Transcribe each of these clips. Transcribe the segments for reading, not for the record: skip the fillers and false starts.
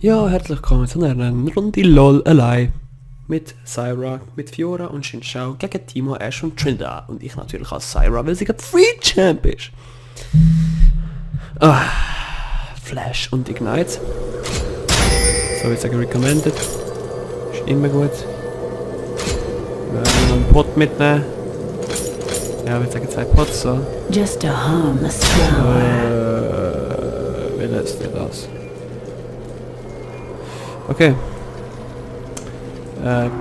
Ja, herzlich willkommen zu einer Runde LOL allein. Mit Syra, mit Fiora und Xin Shao gegen Timo, Ash und Trinda. Und ich natürlich als Syra, weil sie gerade Free Champ ist. Ah, Flash und Ignite. So, ich sage recommended. Ist immer gut. Wir werden noch einen Pot mitnehmen. Ja, ich würde sagen 2 Pots so. Just a harmless flower. Wie lässt ihr das? Okay.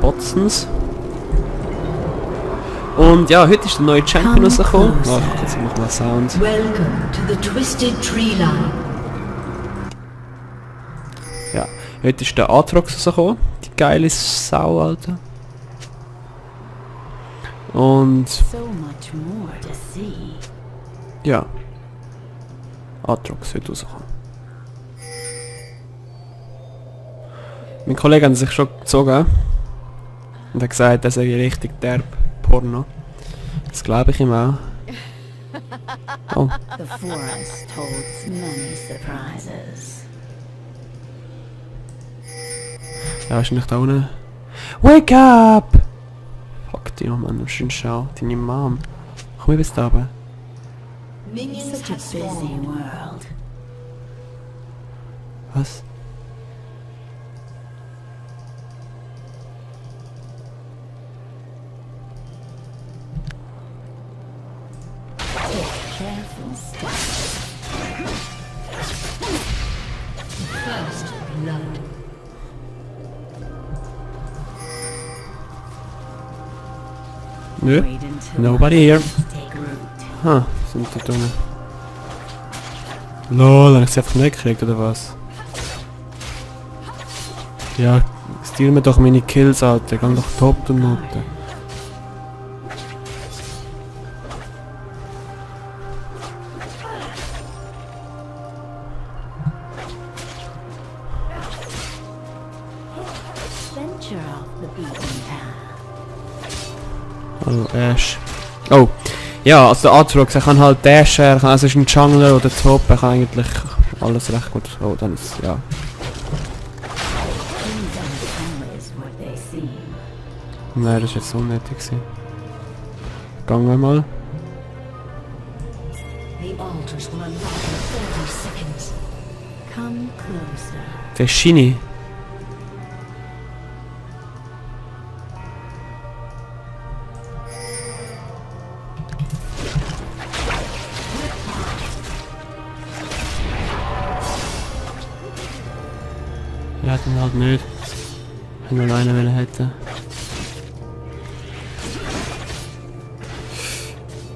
Botsons. Und ja, heute ist der neue Champion rausgekommen. Oh, jetzt machen wir Sound. Welcome to the Twisted Tree Line. Ja, heute ist der Aatrox rausgekommen. Die geile Sau, Alter. Und So much more to see. ja. Aatrox heute rausgekommen. Mein Kollege hat sich schon gezogen und hat gesagt, er sei richtig derb Porno. Das glaube ich ihm auch. Oh, The forest holds many surprises. ja, ist nicht da unten. Wake up! Fuck dich, Mann, schön schau, deine Mom. Komm bis da oben. Such a busy world. Was? Careful step. First blood. Nö, Wait until nobody here. take root. Ha, sind da drinnen. Lol, habe ich sie einfach nicht gekriegt, oder was? Ja, steal mir doch meine Kills, Alter. Gang doch top und Noten. Venture off the beaten path. Hallo, Ash. Oh, ja, also der Aatrox, er kann halt dashen, er kann, also ist ein Jungler oder Top, er kann eigentlich alles recht gut. Oh, dann ist, ja. Things aren't always what they seem. Nein, das ist jetzt unnötig gewesen. Gang einmal. The altars will unlock in 30 seconds. Come closer. Der ist Shiny. Ja, den halt nicht. Wenn nur einer will hätte.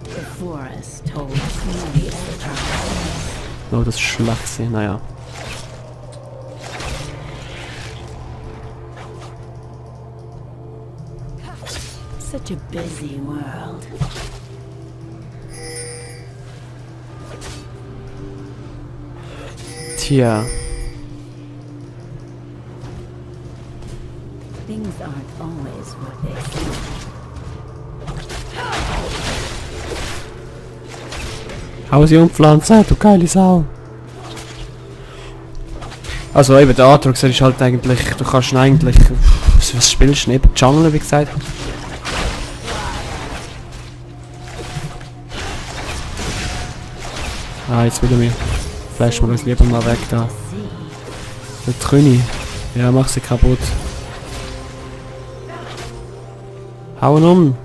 The forest holds many surprises. Oh, das ist schlecht gewesen. Naja. Such a busy world. Tja. Things aren't always what they seem. Hau sie umpflanzen, du geile Sau. Also eben, der Aatrox ist halt eigentlich, du kannst ihn eigentlich, was spielst du neben Jungle, wie gesagt? Ah, jetzt wieder mir. Flash wir uns lieber mal weg da. Der Trüni. Ja, mach sie kaputt. Hau ihn um.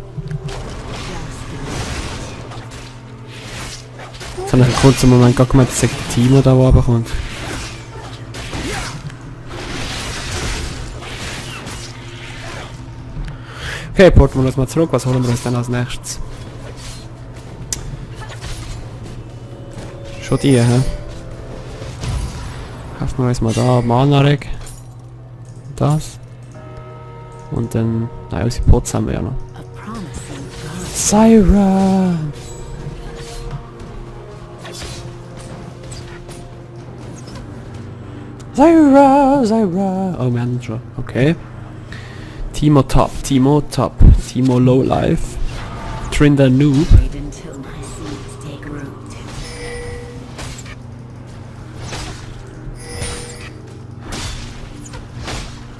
Jetzt habe ich einen kurzen Moment gar gemeint, dass der Timo da oben kommt. Okay, porten wir uns mal zurück. Was holen wir uns dann als nächstes? Schon die, hä? Kaufen wir uns mal da Mana-Reg. Das. Und dann... Nein, unsere Pots haben wir ja noch. A promising garden. Syra! Syra, Syra! Oh, wir haben ihn schon. Okay. Timo top, Timo top. Timo low life. Trinda noob. Wait until my seeds take root.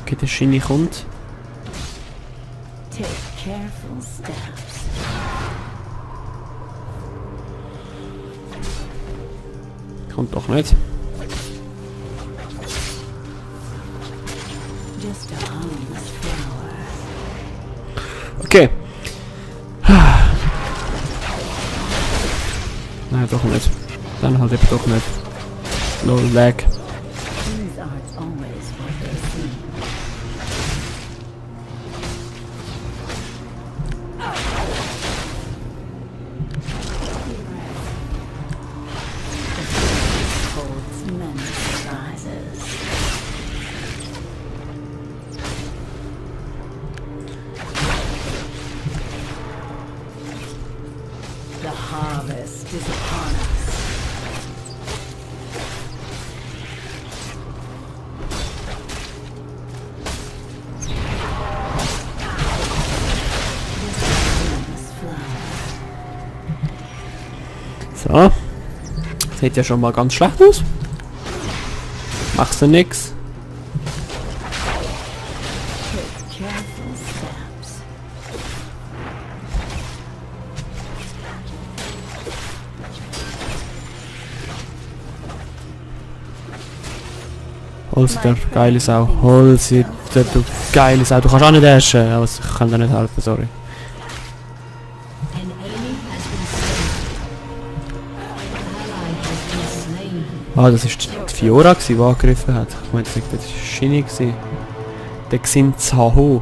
Okay, der Schiene kommt. Take careful steps. Kommt doch nicht. Just a harmless flower. Okay. Nein, doch nicht. Dann halt eben doch nicht. Lol, lag. Things aren't always what they seem. The future holds many surprises. The harvest is upon us. So. Sieht ja schon mal ganz schlecht aus. Machst du nix. Take careful steps. Holster, geile Sau. Holster, du geile Sau. Du kannst auch nicht herrschen. Aber ich kann dir nicht helfen, sorry. An enemy has been slain. An ally has been slain. Ah, das war die Fiora, die angegriffen hat. Ich meine, das war Shinny. Der Xin Zaho.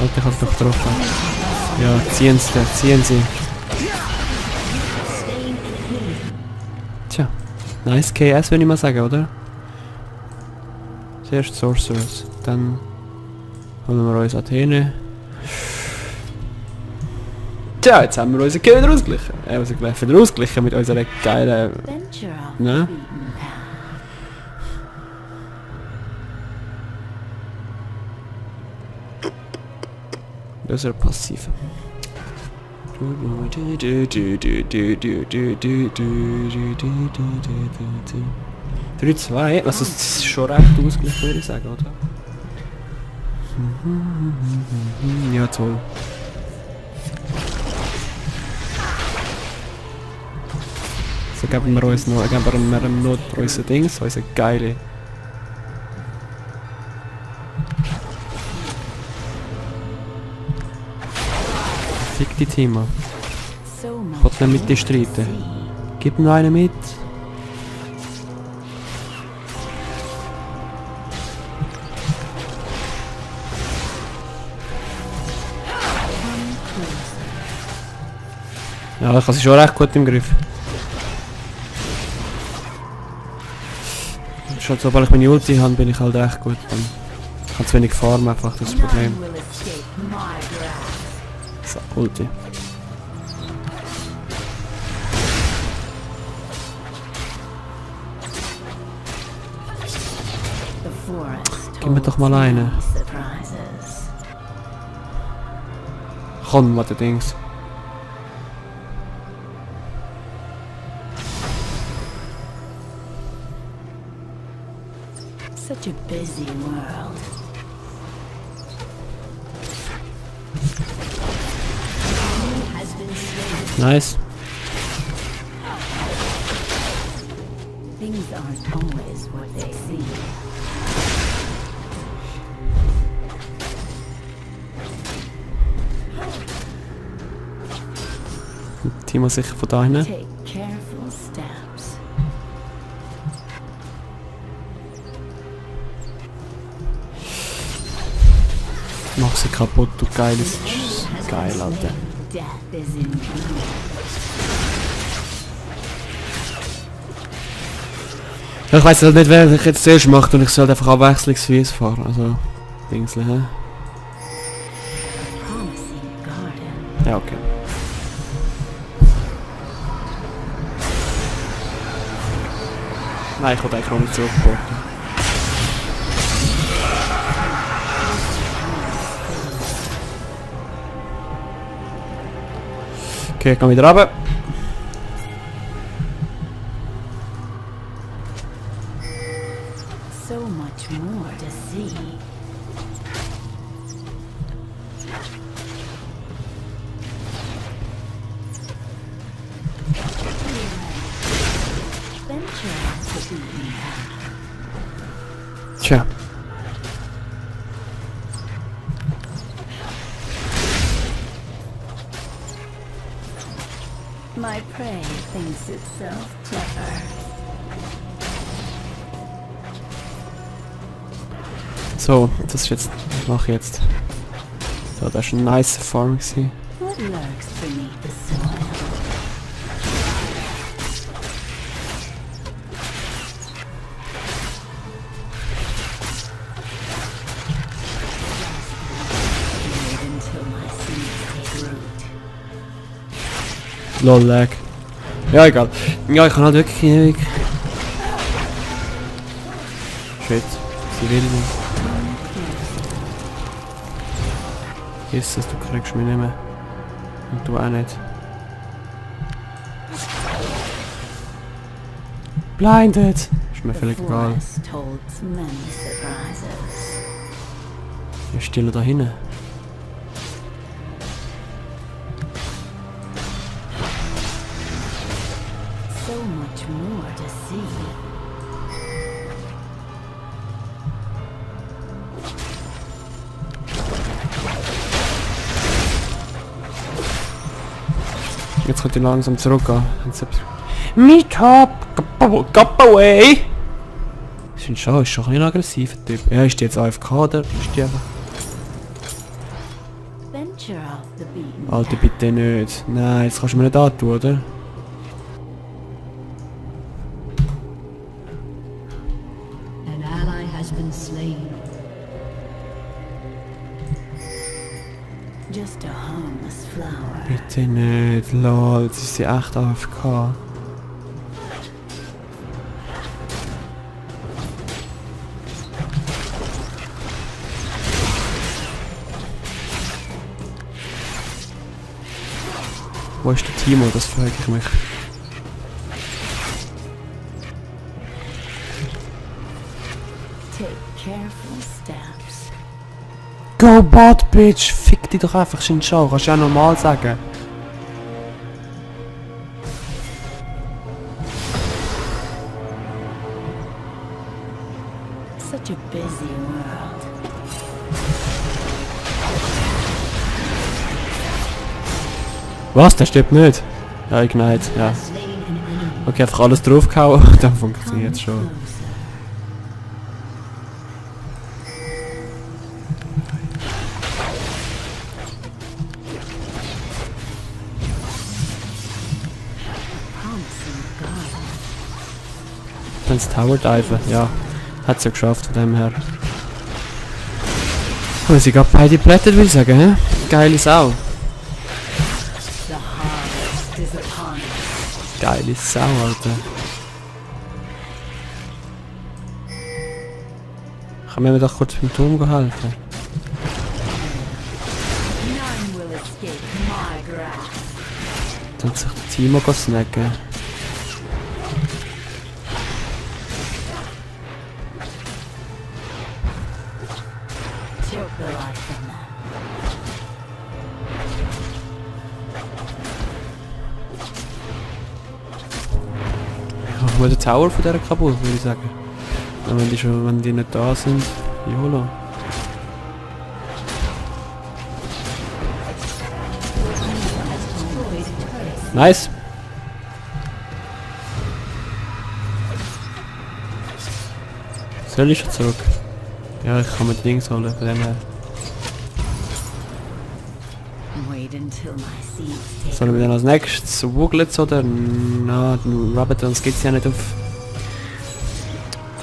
Alter, ich hab's doch getroffen. Ja, ziehen sie. Tja, nice KS, würde ich mal sagen, oder? Zuerst Sorcerers, dann holen wir uns Athene. Tja, jetzt haben wir unseren Köder ausgeglichen. Wieder ausgeglichen mit unserer geilen... Venture off Ne? the beaten path. Unserer Passive. 3-2, also das ist schon recht ausgeglichen, würde ich sagen, oder? Ja, toll. So geben wir uns noch, unser Dings, unsere geile... Fick die Thema. So much Kommt nicht mit dir more to streiten. see. Gib mir einen mit. Ja, ich habe sie schon recht gut im Griff. Schon sobald ich meine Ulti habe, bin ich halt recht gut. Ich habe zu wenig Farm einfach, das ist das Problem. None will escape my grasp. So, Ulti. The forest Gib mir doch mal holds eine. many surprises. Komm, was du denkst. Such a busy world. Has been slain. Nice. Things aren't always what they seem. Timo sicher von da hinten. Take careful steps. Mach sie kaputt, du geiles... Geil, Alter. Death is in view. Ich weiss halt nicht, wer ich jetzt zuerst macht und ich soll einfach abwechslungsweise fahren. Also, Dingsle, hä? Promising garden. Ja, okay. Nein, ich wollte eigentlich auch nicht zurückporten. Okay, ich gehe wieder runter. So much more to see. Venture off the beaten path. Tja. My prey thinks itself clever. So, das ist jetzt. Was mache ich jetzt? So, das war eine nice Farm gewesen. What lurks beneath the soil? Wait until my seeds take root. Lol, lag. Ja, egal. Ja, ich kann halt wirklich ewig. Shit. Sie will nicht. Jesus, du kriegst mich nicht mehr. Und du auch nicht. Blinded! Ist mir völlig The egal. forest holds many surprises. Ich stehe da hinten. So much more to see. Jetzt könnte ich langsam zurückgehen. Meetup! Gap away! Ist schon ein bisschen aggressiver Typ. Ja, ist die jetzt AFK oder ist die einfach... Venture off the beaten Alter, bitte nicht. Nein, jetzt kannst du mir nicht antun, oder? An ally has been slain. just a harmless flower. Bitte nicht, lol, jetzt ist sie echt AFK. Wo ist der Timo? Das frage ich mich. Take careful steps. Go Bot, Bitch! Fick dich doch einfach in die Show, kannst du ja normal sagen. Such a busy world. Was? Der stirbt nicht? Ja, Ignite, ja. Slain an enemy. Okay, einfach alles draufgehauen, dann funktioniert es schon. Closer. Promising garden. Dann ins Tower diven, ja. Hat sie ja geschafft von dem her. Und sie gerade beide plättet, würde ich sagen, hä? Geile Sau. The harvest is upon us. Geile Sau, Alter. Kann mir doch kurz beim Turm helfen? None will escape my grasp. Dann sich der Timo snacken. Took the life from them. Ich mache mal den Tower von dieser kaputt, würde ich sagen. Und wenn die nicht da sind, YOLO. Nice! Soll ich schon zurück? Ja, ich kann mir die Dings holen, von dem her. Wait until my seeds take Sollen wir dann als nächstes Wooglets oder? Na, den Rabbitons gibt's ja nicht auf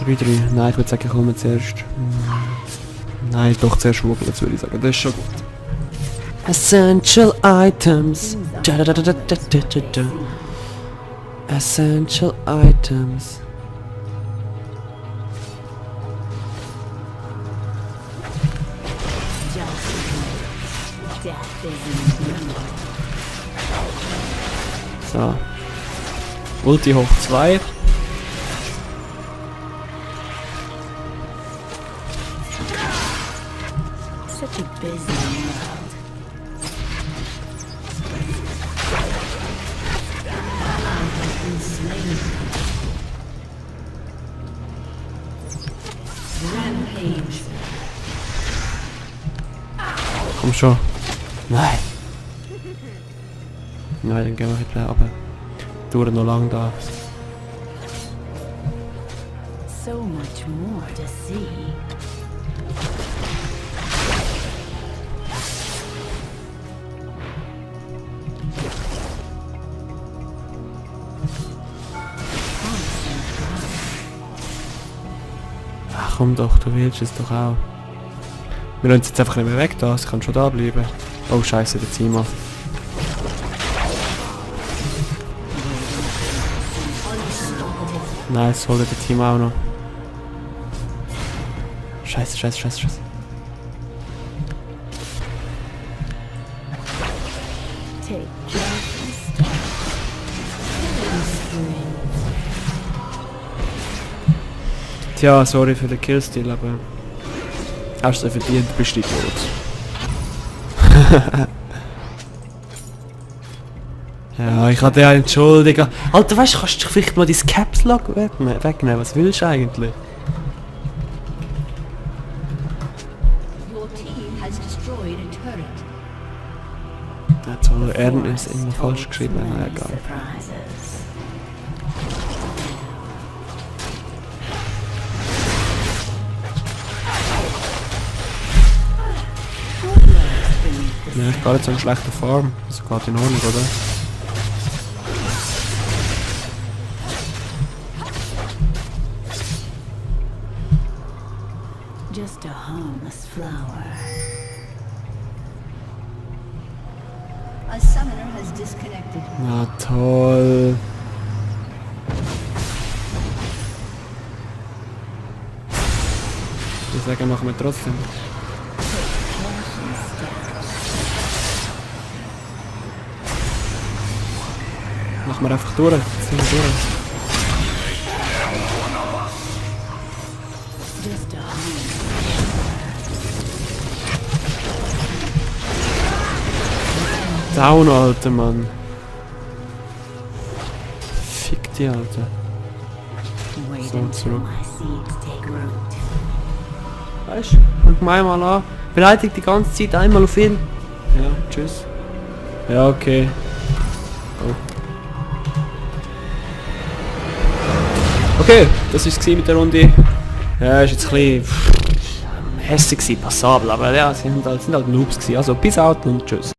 3-3. Nein, ich würde sagen, ich komme zuerst. Nein, doch zuerst Wooglets, würde ich sagen. Das ist schon gut. Essential Items. Da, da, da, da, da, da, da, da. Essential Items. death is in view. So. Ulti hoch 2. Such a busy world. Been slain. Rampage. Komm schon. Nein. Nein, dann gehen wir wieder runter. Dauert noch lang da. So much more to see. Ach komm doch, du willst es doch auch. Wir lassen es jetzt einfach nicht mehr weg da, sie kann schon da bleiben. Oh scheiße, der Timo. Nice, holt der Team auch noch. Scheiße, scheiße, scheiße, scheiße. Take careful steps. Tja, sorry für den Killstil, aber... Hast du verdient, bist du tot. Ja, ich hatte ja entschuldigen. Alter, weißt du, kannst du vielleicht mal dein Caps Lock wegnehmen? Was willst du eigentlich? Your team has destroyed a turret. Jetzt soll er ist immer falsch geschrieben. Na, Many egal. surprises. Ja, ist gar nicht so eine schlechte Form. Das geht in Ordnung, oder? Just a harmless flower. A summoner has disconnected. Na toll. Ich sage, machen wir trotzdem. Machen wir einfach durch. Ziehen wir durch. Just a harmless. Down, Alter, Mann. Fick die, Alter. Wait So, until zurück. my seeds take root. Weißt du, fang mal einmal an. Beleidigt die ganze Zeit einmal auf ihn. Ja, tschüss. Ja, okay. Oh. Okay, das war's mit der Runde. Ja, ist jetzt ein bisschen hässlich gewesen, passabel, aber ja, sind halt Noobs gewesen. Also bis out und tschüss.